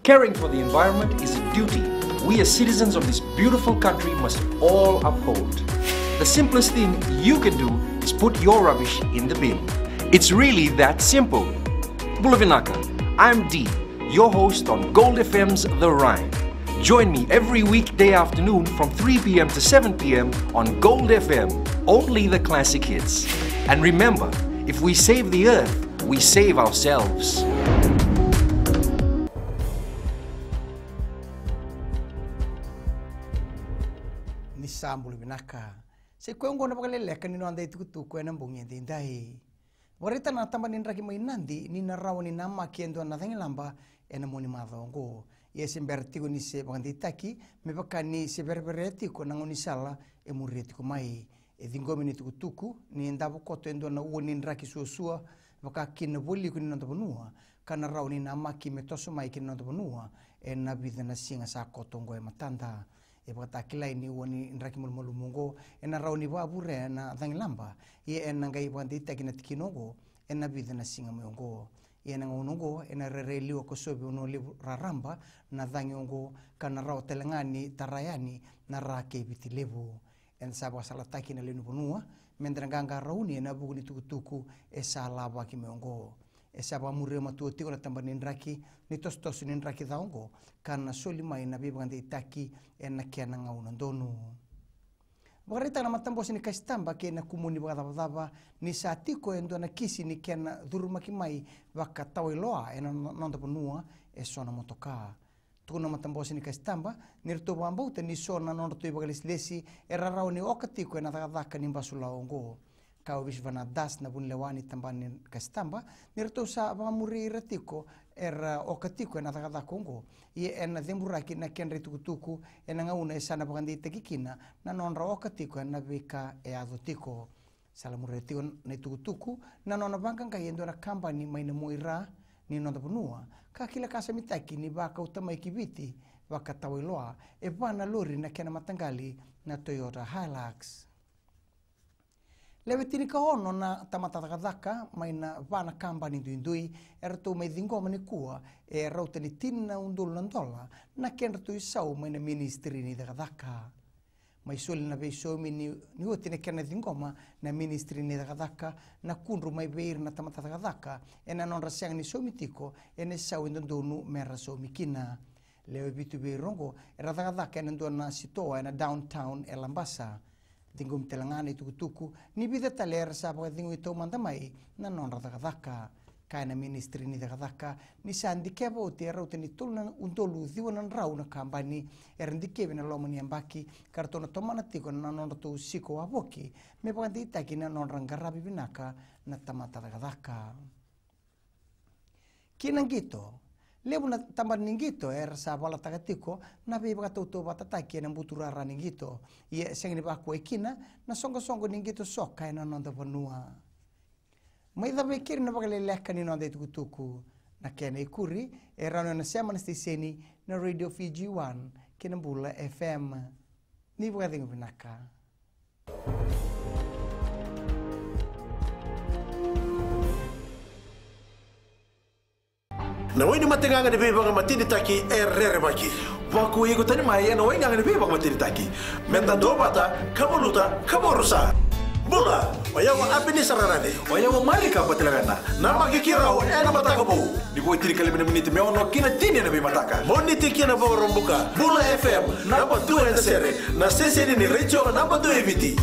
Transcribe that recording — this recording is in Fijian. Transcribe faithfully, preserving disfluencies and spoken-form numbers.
Caring for the environment is a duty we as citizens of this beautiful country must all uphold. The simplest thing you can do is put your rubbish in the bin. It's really that simple. Bula vinaka, I'm Dee, your host on Gold F M's The Rhyme. Join me every weekday afternoon from three p.m. to seven p.m. on Gold F M, only the classic hits. And remember, if we save the earth, we save ourselves. Ni sa bula vinaka. Sa i koya oqo na vakaleleka ni noda itukutuku ena bogi edaidai. Vakaraitaka na tabana ni draki mai Nadi ni na rawa ni namaki e dua na cagilaba ena mua ni macawa oqo. Ia se bera tiko ni se vakadeitaki, me vaka ni se vereverea tiko na gaunisala e muria tiko mai. E ciqomi na itukutuku ni davo koto e dua na ua ni draki suasua, vaka kina na vualiku ni noda vanua, ka na rawa ni namaki me toso mai ki na noda vanua ena vica na siga sa koto oqo e matada. E vakatakilai ni ua ni draki malumalumu oqo ena rawa ni vakavurea na cagilaba, ia ena qai vakadeitaki na tikina oqo ena vica na siga mai oqo. Ia ena gauna oqo ena rairai liwa kosovi Vanua Levu raraba na cagi oqo, ka na rawa tale ga ni tara yani na ra kei Viti Levu. Eda sa vakasalataki na lewe ni vanua meda na qaqarauni ena vuku ni tukutuku e sa lavaki mai oqo. E sa vakamuria matua tiko na tabana ni draki ni tosotoso ni draki ca oqo, ka na soli mai na veivakadeitaki ena kena gauna donu. Vakaraitaka na matabose ni kasitaba kei na kumuni vakacavacava ni sa tiko e dua na kisi ni kena curumaki mai vakatawailoa ena no-, noda vanua e so na motoka. Tukuna na matabose ni kasitaba ni ratou vakabauta ni so na nodratou ivakalesilesi era rawa ni oka tiko ena cakacaka ni basulawa oqo. Ka ovisa vua na Das, na vunilewa ni tabana ni kasitaba, ni ratou sa vakamuri ira tiko era oka tiko ena cakacaka oqo, ia ena ceburaki na kedra itukutuku ena gauna e sa na vakadeitaki kina na nodra oka tiko ena veika e yaco tiko. Sa lamuria tiko na itukutuku na nona vaqaqai e dua na kabani mai na mua i ra ni noda vanua, ka kila kasamitaki ni vakauta mai ki Viti vakatawailoa e va na lori na kena mataqali na Toyota Hilux. Lewe tinikaono na tamata cakacaka mai na va na kabani duidui eratou mai ciqoma nikua e rauta ni tini na udolu na dola na kedratou isau mai na Ministry ni Cakacaka. Mai soli na veisaumi ni, ni oti na kena ciqoma na Ministry ni Cakacaka na kudru mai vei ira na tamata cakacaka ena nodra sega ni saumi tiko ena isau e dodonu mera saumi kina. Lewe vitu vei ira oqo era cakacaka ena dua na sitoa ena downtown e Labasa. Ciqomi tale ga na itukutuku ni vica tale era sa vakacegui taumada mai na nodra cakacaka. Kaya na Ministry ni Cakacaka ni sa dikeva oti e rauta ni tolu na udolu ciwa na drau na kabani era dikevi ena loma ni yabaki ka ratou na tomana tiko na nodratou siko wavoki me vakadeitaki na nodra qaravi vinaka na tamata cakacaka. Ki na qito. Levu na tabana ni qito era sa valataka tiko na veivakatautauvatataki ena buturara ni qito, ia e sega ni vakuai kina na soqosoqo ni qito soka ena noda vanua. Mai cava e keri na vakaleleka ni noda itukutuku. Na kena ikuri e rawa ni o na sema na siteseni na Radio Fiji One kei na Bula F M. Ni vakacegu vinaka. Na wai ni mategaga ni veivakamatenitaki e rerevaki. Vakuai iko tani mai ena waigaga ni veivakamatenitaki. Meda duavata, ka valuta, ka vakarusa. Bula, o yau o Apenisa Rarave. O yau o Malika Batilavena. Namaki keirau ena Mataka Vou. Ni vo e tinikalima na miniti me ono ki na tini ena veimataka. Moniti ki na Vakaraubuka. Bula F M, naba dua ena sere. Na siteseni ni retio naba dua e Viti.